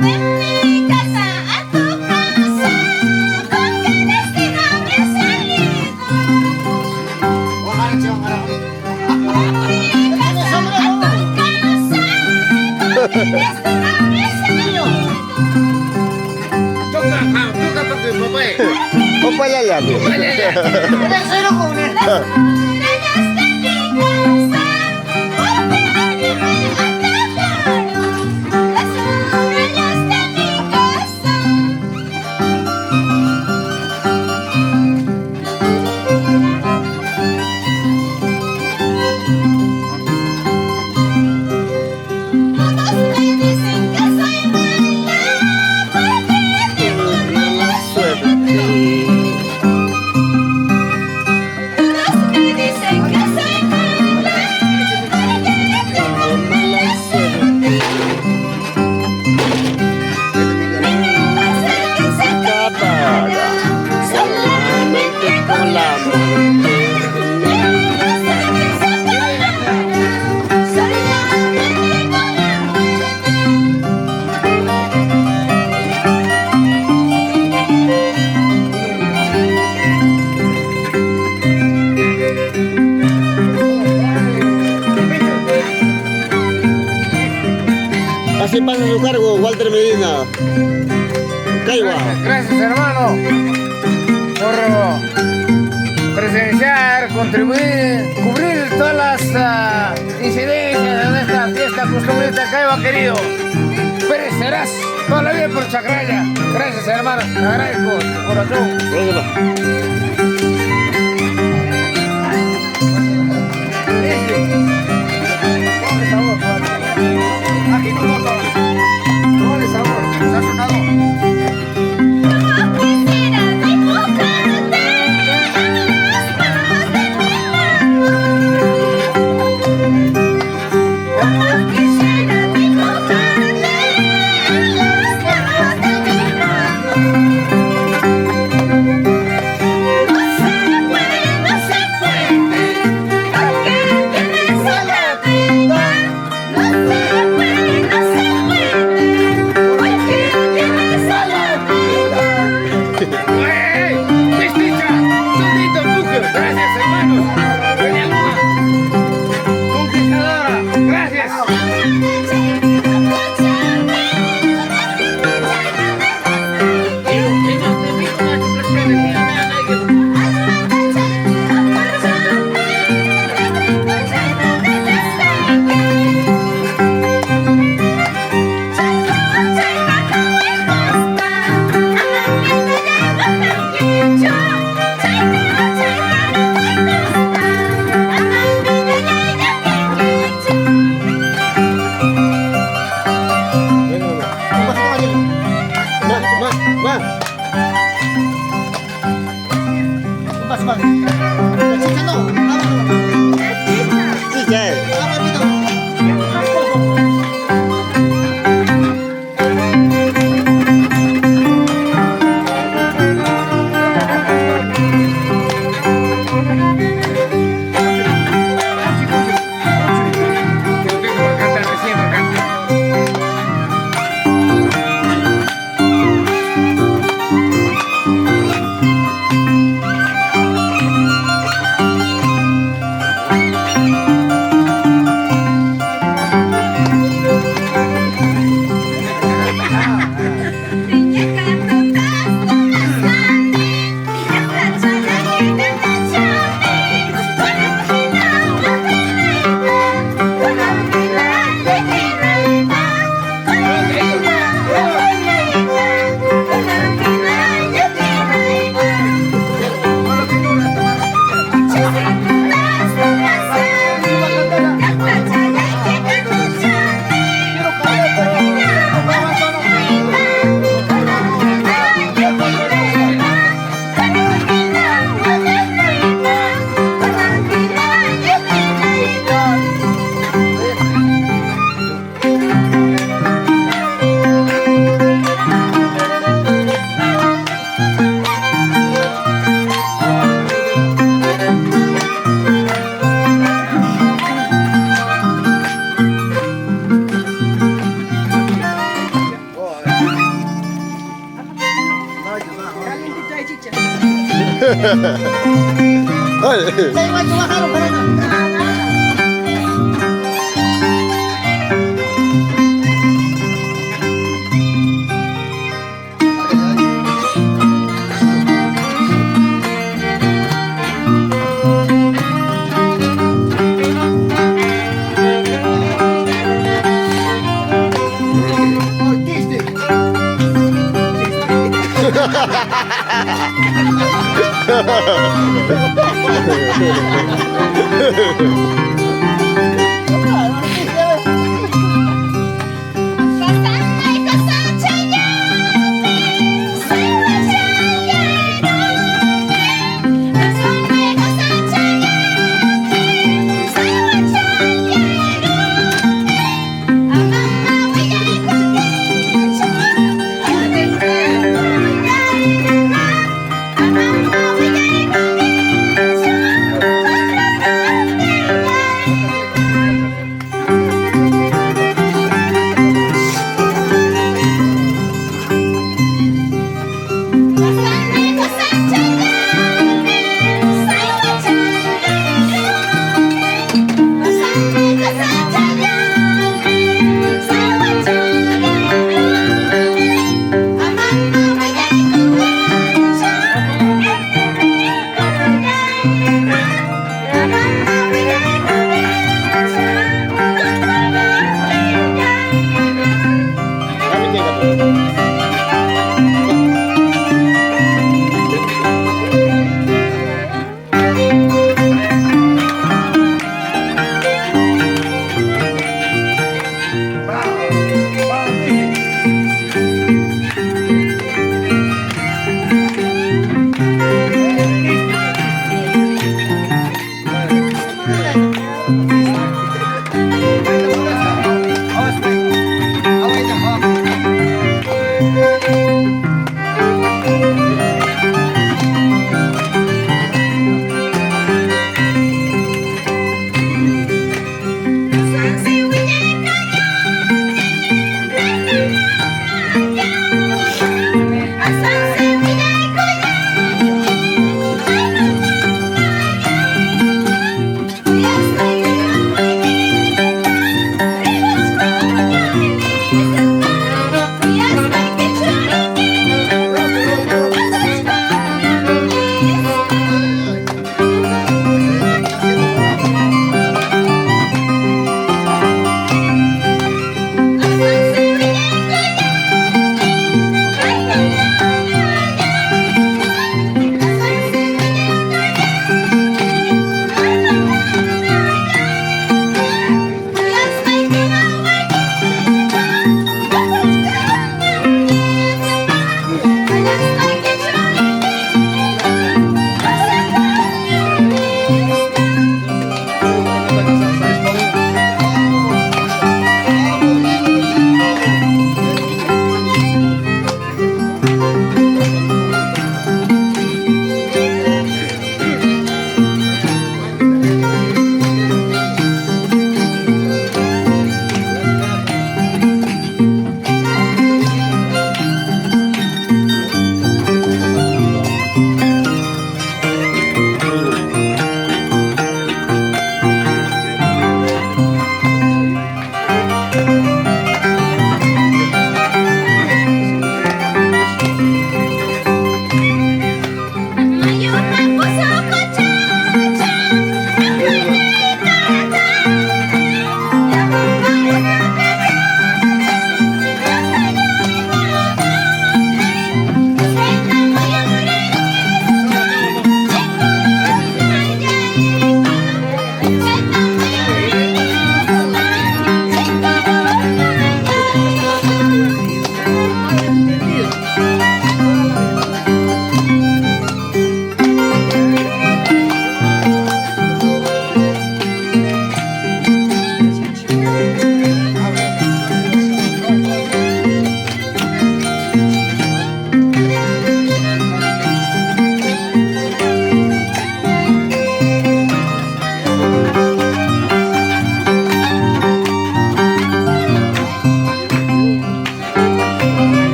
De mi casa a tu casa, ¿con qué destino habré salido? De mi casa a tu casa, ¿con qué destino habré salido? Toca, toca porque papá. Upallallami. Las murallas de mi casa volverme atacaron. Las murallas de mi casa. Todos me dicen que soy mala porque tengo mala suerte. Todos me dicen que soy mala porque tengo mala suerte. Me pasa que se acabará solamente con la muerte. Me pasa que se acabará solamente con la muerte. Así pasa su cargo, Walter Medina. Caihua. Gracias, hermano, por presenciar, contribuir, cubrir todas las incidencias de nuestra fiesta costumbrista Caihua, querido. Perecerás toda la vida por Chacraya. Gracias, hermano. Te agradezco de corazón. Gracias. Como quisiera dibujarte en las manos de mi mano. Como quisiera dibujarte en las manos de mi mano. No se puede, no se puede, porque tienes otra vida. No se puede, no se puede, porque tienes otra vida. ¡Ey! ¡Mesticha! ¡Todito Tuque! Gracias, hermanos. Doña Luna, conquistadora. Gracias. Ma, ma, ma. Chicha. Canta recién, canta. Ay. Chay guacho bajaron para acá.